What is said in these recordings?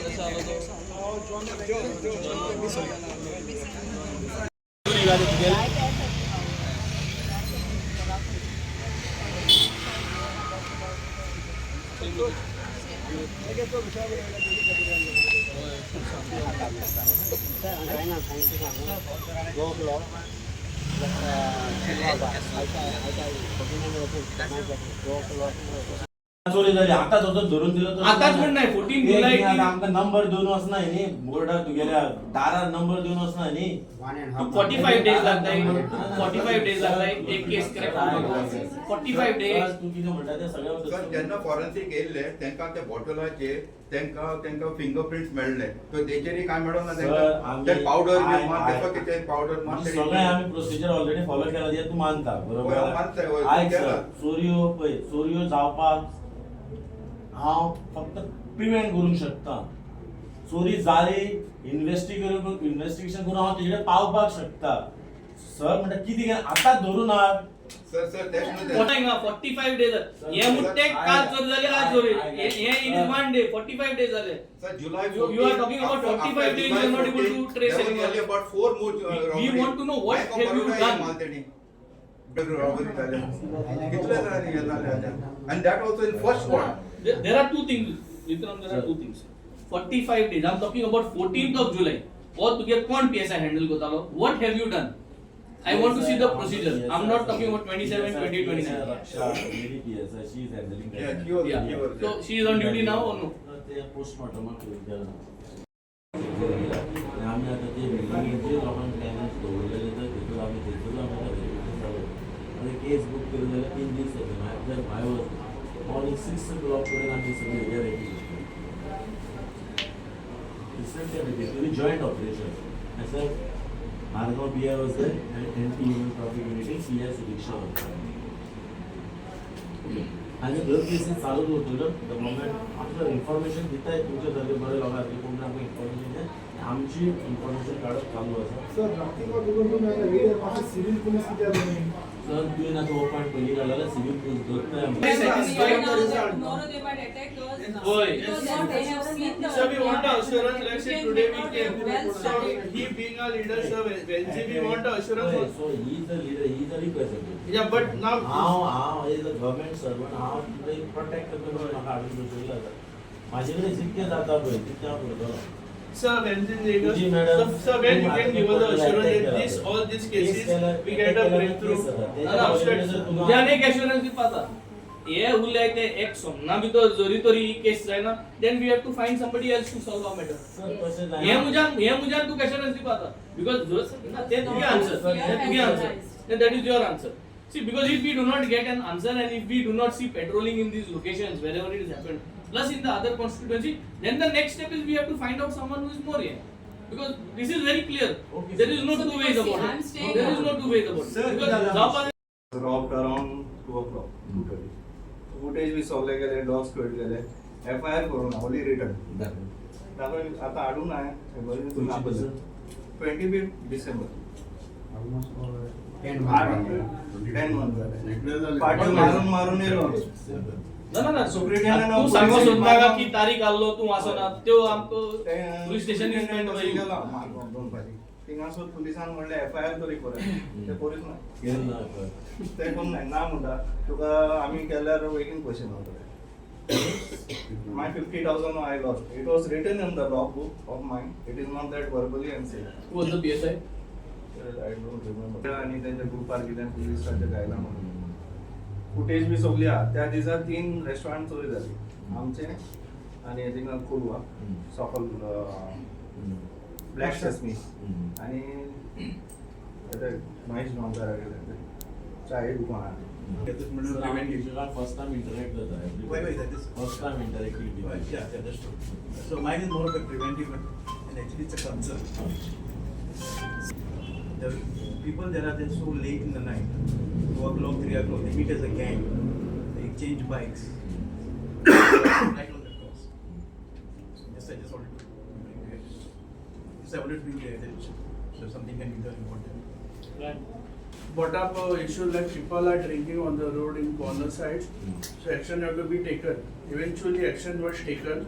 कशें आलो तो? चोरी जाली आतां वचून धरून दिलो तर. आतांच म्हण नाही, 14 जुलै. एक न्ही, आमकां नंबर दिवन वचना न्ही बोर्डार, तुगेल्या दारार नंबर दिवन वचना न्ही. तू 45 डेज लागताय, 45 डेज लागताय एक केस क्रॅक करपाक, 45 डेज. तूं कितें म्हणटा तें सर, सगळें. जेन्ना फॉरेन्सिक येयल्ले तेंका त्या बॉटलाचेर तेंका तेंका फिंगर प्रिंट्स मेळ्ळे, सो तेचेरय कांय मेळोना. सर, तेंका आमी ते पावडर मार तेका कितें पावडर मार. सगळें आमी प्रोसिजर ऑलरेडी फॉलो केला तें तूं मानता. हय, हांव मानता, बरोबर. हय, आयक सर, केला. चोरयो पळय, चोरयो जावपाक हांव फक्त प्रिवेंट करूंक शकता. चोरी जाली, इन्व्हेस्टिगेशन करून हांव तेजे कडेन पावपाक शकता. सर म्हणटा कितें केलें आतां धरून हाड. सर, सर, तेच न्हू तें. 45 डेज हे मुट्टे. काल चोरी जाली, आज चोरी हे. In one day 45 days जाले. Sir, July You are talking about 45 days, you are not able to trace There was anyone. only about four more We robbery. want to know what Bank of have you Baroda done? हे माल तेणी. Robbery जाल्या. कितले जाणांनी हे जाले आतां? And that also in first ward. There are two things, Vikram, there are two things. 45 days, I'm talking about 14th of July. हो तुगे कोण PSI handle करतालो? What have you done? I want to see the procedure. I'm not talking about 27, 20, 29. Raksha, lady PSI, she is handling that. Yeah, she was, Yeah. she was So there. she is on duty now or no? ते पोस्टमॉर्टमाक गेला आनी आमी आतां ते बिल्डिंगेचेर लोकांक damage दवरलेले तर तितून आमी थंयसर आमी आतां व्हेरिफिकेशन चालू. आतां केस बूक केली जाल्यार 3 दीस जातले. मागीर भायर वचून मॉर्निंग 6 ओ क्लॉक पर्यंत आमी सगळी एरिया रेडी करतले. Basically joint operation. Sir, Margao PI was there and anti human traffic unit CI Sudiksha. आनी दर केसीस चालूच उरतल्यो. The moment आमकां इन्फॉर्मेशन दिताय तुमचे सारके बरे लोक आसले कोण आमकां इन्फॉर्मेशन दिता, आमची इन्फॉर्मेशन काडप चालू आसा. सर, राती का सिव्हिल पोलीस किती आसा? सर, तुवें आतां हो पॉयंट पयलीं काडला, सिवील पोलीस धरताय आमकां. Very satisfied. Tomorrow they might attack us now. Oi. Because what they have seen the. Sir, we want the assurance, let's say today we came. Well So studied. he being a leader, sir, Wednesday we want the assurance also. So he is a leader, he is a representative. Yeah, but now. हांव हांव as a government servant हांव तुका protect करता म्हणून म्हाका हाडून बसयलो आसा. म्हाजे कडेन जितकें जाता पळय तितकें हांव करतलो. Sir, Wednesday later. तुजी madam, Sir, sir, when you can give us the assurance that this, all these cases, we get a breakthrough. ना, ना, तुज्यान एक assurance दिवपा हे उरले ते एक सोमना भितर जरी तरी ही केस जायना, then we have to find somebody else to solve our matter. हे मुजान, हे मुजान तुका assurance दिवपा because ना ते तुगे आन्सर, ते तुगे answer, then that is your answer. See, because if we do not get an answer and if we do not see patrolling in these locations wherever it has happened, plus in the other constituency, then the next step is we have to find out someone who is more here. Because this is very clear. Okay, There sir. is no So two ways because see, about I'm it. staying There is no two ways about it. Sir, Because जावपा robbed around 2 o'clock, 2:30. Footage बी सगळे गेले, dog squad गेले, F I R करून only return दाखय. आता हाडून हांवें 25 डिसेंबर, 10 month जाले. पाट्यो मारून मारून येयलो. ना ना ना सुप्रिटेंडेंट तूं ऑफ सांगो पोलीस सोदता की तारीख आहलो तूं वाचना त्यो आमकां पुलीस स्टेशन is गेलो मारगांव दोन फाटी. थिंगासर पुलिसान म्हणलें एफ I R तरी कराय, ते करीच ना. ते कोण नाही ना म्हणटा तुका आमी केल्यार बेगीन पयशे मेळटले. My 50,000 I lost. It was written in the log book of mine. It is not that verbally and say. Who was the PSI? I don't remember. आणि त्यांच्या ग्रुपार कितें पुलिसांच्या गायला म्हणून फुटेज बी सगली आहा. त्या दिसा तीन रेस्टॉरंट चोरी जाली आमचे आनी थिंगा कोलवा सोकल ब्लॅक सेसमी आणि महेश गांवकार चाय दुकान आहा. फर्स्ट टाइम इंटरॅक्ट जाता. Wait, wait, that is. First time interact. Yeah, that's true. So mine is more of a preventive one, and actually it's a concern. The people there are there so late in the night, 2 o'clock, 3 o'clock, they meet as a gang, they exchange bikes, right on the cross. So just I just wanted to bring to your attention. Just I wanted to bring to your attention, so something can be done about that. Right. Brought up a issue like people are drinking on the road in corner sides, so action have to be taken. Eventually, action was taken.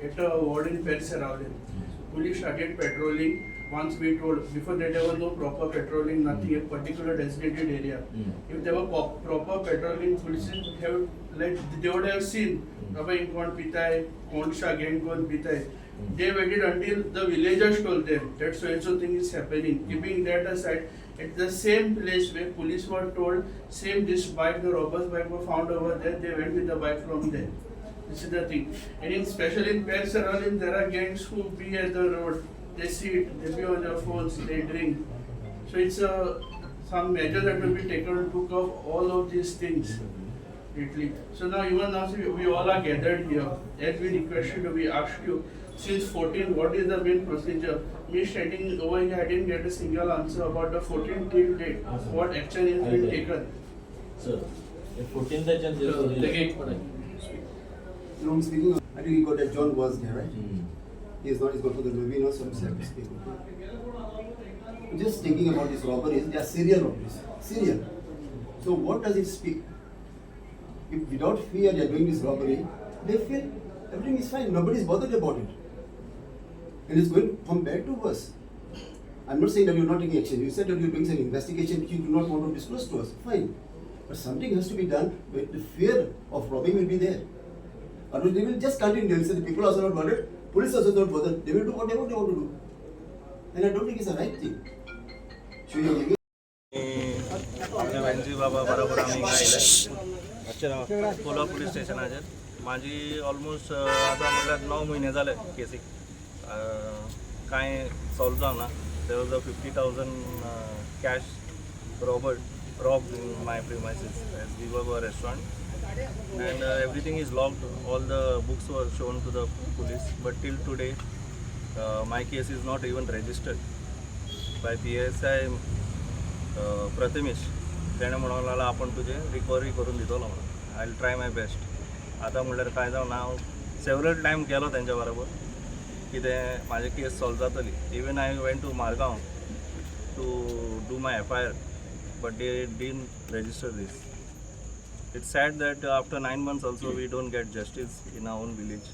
at a ward in Paris Seraulim. Police started patrolling once we told. Before that there was no proper patrolling, nothing, a particular designated area. If there were proper patrolling, police have like they would have seen बाबा हिंग कोण पिताय, कोण गँग कोण पिताय. They waited until the villagers told them that so and so thing is happening. Keeping that aside, at the same place where police were told, same this bike, the robber's bike were found over there, they went with the bike from there. This is the thing. And in especially in Paris Seraulim, there are gangs who be at the road, they sit, they be on their phones, they drink. So it's a some measure that will be taken to curb all of these things. Italy. So now even now see, we all are gathered here. As we requested, we asked you since 14, what is the main procedure? Me standing over here, I didn't get a single answer about the 14 till date. What action is being taken? Sir फोर्टीनथाच्यान एक No, I'm speaking. I think you got that John was there, right? He is not, he's gone for the Lovino, so I'm to speak. Okay? Just thinking about these robberies, they are serial robberies. Serial. So what does it speak? If without fear they are doing this robbery, they feel everything is fine, nobody is bothered about it. And it's going from bad to worse. I'm not saying that you're not taking action. You said that you're doing some investigation which you do not want to disclose to us. Fine. But something has to be done where the fear of robbing will be there. Otherwise, they will just continue. They will say the people also not bothered, police also not bothered. They will do whatever they want to do. And I don't think it's the right thing. So you're giving आमचे वेंजी बाबा बरोबर आमी हिंगा आयले कोला police स्टेशनाचेर. म्हाजी almost आतां म्हणल्यार 9 म्हयने जाले केसीक, कांय सॉल्व जावना. There was a 50,000 cash rob in my premises as Viva restaurant and everything is locked. All the books were shown to the police, but till today my case is not even registered by PSI Prathamesh. तेणें म्हणूंक लागला आपूण तुजें recovery करून दितलो म्हणून. I will try my best. आतां म्हणल्यार कांय जावना, हांव सेवरल टायम गेलो तेंच्या बरोबर कितें म्हाजें केस सॉल्व जातली. Even I went to Margao to do my FIR, but they didn't register this. It's sad that after 9 months also we don't get justice in our own village,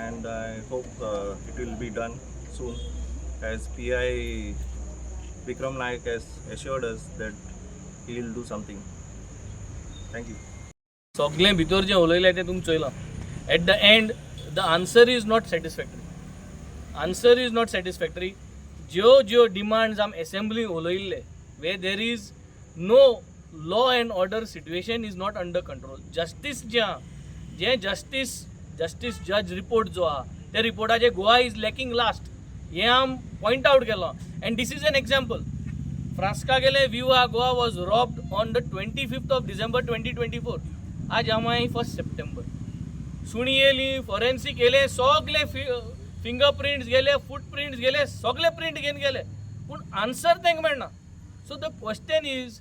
and I hope it will be done soon, as PI Vikram Naik has assured us that he will do something. Thank you. सगळें भितर जें उलयलें तें तुमी चोयलां. At the end the answer is not satisfactory. Answer is not satisfactory. ज्यो ज्यो demands आमी assembly उलयल्ले way there is no law and order, situation is not under control, justice जें आहा, जें जस्टीस जस्टीस जज रिपोर्ट जो आहा त्या रिपोर्टाचेर गोवा is lacking last हें आम पॉयंट आउट केलां. And this is an example. फ्रांस्का गेले Viva Goa was robbed on the 25th of December 2024. आज आमी 1 सप्टेंबर. सुणी येयली, फॉरेन्सीक येयले, सगले फिंगर प्रिंट्स गेले, फूट प्रिंट्स गेले, सगले प्रिंट घेवन गेले, पूण आन्सर तांकां मेळना. So the question is,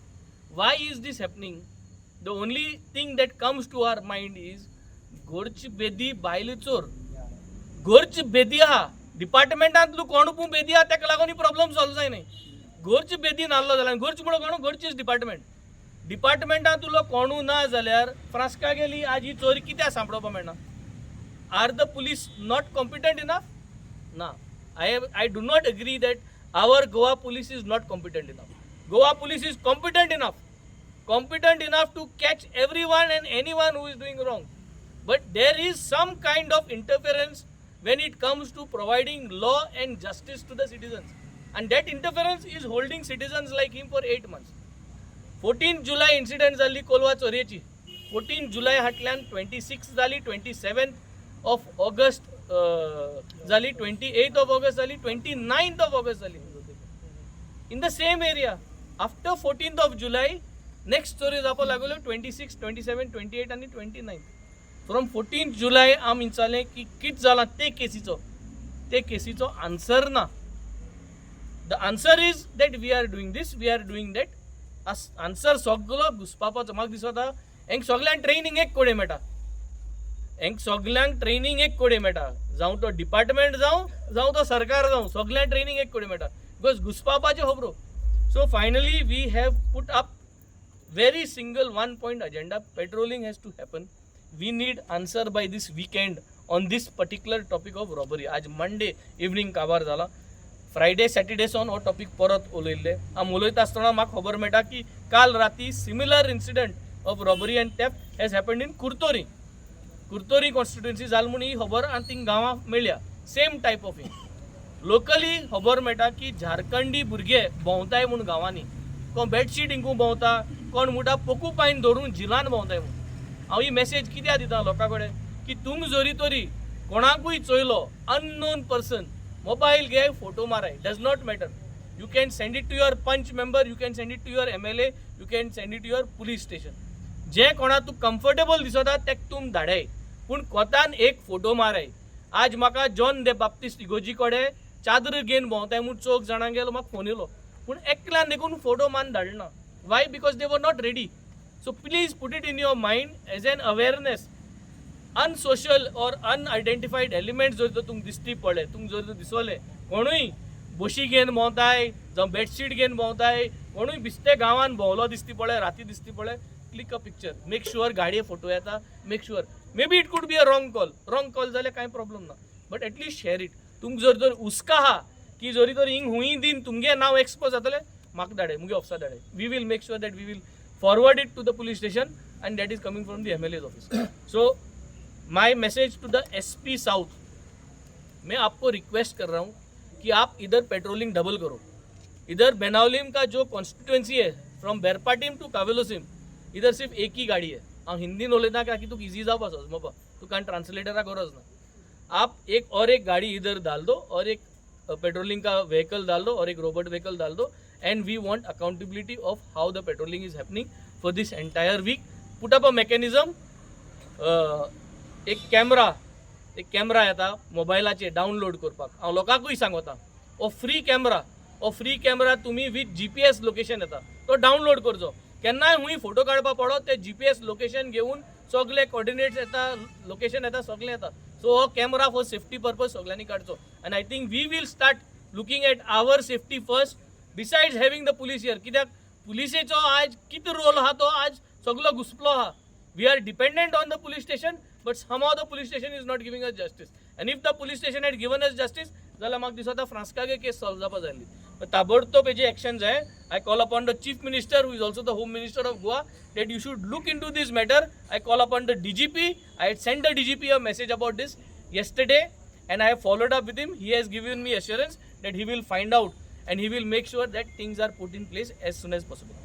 why is this happening? The only thing that comes to our mind is घरची बेदी बायल चोर. घरची बेदी आहा, डिपार्टमेंटांतलो कोण पूण बेदी आहा, ताका लागून ही प्रॉब्लम सॉल्व जायना. घरची बेदी नासलो जाल्यार, घरची म्हणून कोण, घरचीच डिपार्टमेंट, डिपार्टमेंटांतलो कोणू ना जाल्यार फ्रांस्का गेली आज ही चोरी कित्याक सांपडोवपाक मेळना? Are the police not competent enough? ना, I do not agree that our Goa police is not competent enough. Goa police is competent enough, competent enough to catch everyone and anyone who is doing wrong. But there is some kind of interference when it comes to providing law and justice to the citizens. And that interference is holding citizens like him for 8 months. 14 July incident जाल्ली कोलवा चोरयेची. 14 जुलय हाटल्यान 26 जाली, 27 of August जाली, 28 of August जाली, 29 of August जाली in the same area. After 14th of July next चोरी जावपाक लागल्यो 26, 27, 28 आनी 29. From 14 जुलय आमी विचारलें की कित जालां ते केसीचो, ते केसीचो आन्सर ना. The answer is that we are doing this, we are doing that. Answer सगलो घुसपापाचो. म्हाका दिसता हेंक सगल्यांक ट्रेनींग एक कडेन मेळटा, हेंक सगल्यांक ट्रेनींग एक कडेन मेळटा, जावं तो डिपार्टमेंट जावं, जावं तो सरकार जावं, सगल्यांक ट्रेनींग एक कडेन मेळटा, because घुसपापाच्यो खबरो. So finally we have put up very single one point agenda. Patrolling has to happen. We need answer by this weekend. on this particular topic of robbery. आज मंडे इवनींग काबार जाला. Friday Saturday सावन हो topic परत उलयल्ले. आमी उलयता आसतना म्हाका खबर मेळटा की काल राती similar incident of robbery and theft has happened in Curtorim. Curtorim constituency जाल म्हूण ही खबर आनी थिंग गांवांक मेळ्ळ्या. Same type of he locally खबर मेळटा की झारखंडी भुरगे भोंवताय म्हूण गांवांनी, कोण बेडशीट हिंगू भोंवता, कोण म्हणटा पोकुपायन धरून झिलान भोंवताय म्हूण. हांव ही मॅसेज कित्याक दिता लोकां कडेन की तुमी जरी तरी कोणाकूय चोयलो अननोन पर्सन, मोबायल घे, photo माराय, does not matter. You can send it to your panch member, you can send it to your MLA, you can send it to your police station. जे कोणा तूं कम्फर्टेबल दिसता तेक तूं धाडाय, पूण कोतान एक photo माराय. आज म्हाका जॉन दे बाप्तीस्ट इगोजी कडेन चादर घेवन भोंवताय म्हूण चौग जाणां गेलो, म्हाका फोन येयलो, पूण एकल्यान देखून फोटो मान धाडना. Why? Because they were not ready. So please put it in your mind as an awareness. Unsocial or unidentified element जर तर तुमकां दिश्टी पडले, तुमकां जर तर दिसले कोणूय बशी घेवन भोंवताय जावं बेडशीट घेवन भोंवताय, कोणूय बिस्ते गांवान भोंवलो दिसती पळय, राती दिसती पळय, click a picture, make sure गाडये फोटो येता, make sure. Maybe it could be a wrong call, wrong call जाल्यार कांय प्रॉब्लम ना, but at least share it. तुमकां जर तर हुस्का आहा की जरी तर हिंग हुंय दिन तुमगे नांव एक्सपोज जातलें, म्हाका धाडे, मुगे ऑफिसा Dhade. We will make sure that we will forward it to the police station and that is coming from the MLA's office. So my message to the SP South, मैं आपको रिक्वेस्ट कर रहा हूँ कि आप इधर पेट्रोलिंग डबल करो. इधर बेनावलिम का जो कॉन्स्टिट्यूएंसी है, फ्रॉम बेरपाटीम टू कावेलोसिम, इधर सिर्फ एक ही गाड़ी है. हांव हिंदीन उलयता की तुका इजी जावपा समजपा, तुका ट्रान्सलेटरा गरज ना. आप एक और एक गाड़ी इधर डाल दो और एक पेट्रोलिंग का व्हीकल डाल दो और एक रोबोट व्हीकल डाल दो, and we want accountability of how the patrolling is happening for this entire week. Put up a mechanism. एक कॅमरा येता मोबायलाचेर डावनलोड करपाक. हांव लोकांकूय सांगता, हो फ्री कॅमरा तुमी विथ जीपीएस लोकेशन येता, तो डावनलोड करचो. केन्नाय हुंय फोटो काडपा पडो, ते जीपीएस लोकेशन घेवन सगळे कॉर्डिनेट्स येता, लोकेशन येता, सगळें येता. सो हो कॅमरा फॉर सेफ्टी पर्पज सगळ्यांनी काडचो आनी I think we will start looking at our safety first, besides having the police here. कित्याक पुलिसेचो आज कितें रोल आहा तो आज सगलो घुसपलो आहा. We are dependent on the police station, but somehow the police station is not giving us justice. And if the police station had given us justice, जाल्यार म्हाका दिसता फ्रांस्कागे केस सॉल्व जावपा जाय आसली. ताबडतोब हेजी एक्शन जाय. I call upon the Chief Minister, who is also the Home Minister of Goa, that you should look into this matter. I call upon the DGP. I had sent the DGP a message about this yesterday and I have followed up with him. He has given me assurance that he will find out and he will make sure that things are put in place as soon as possible.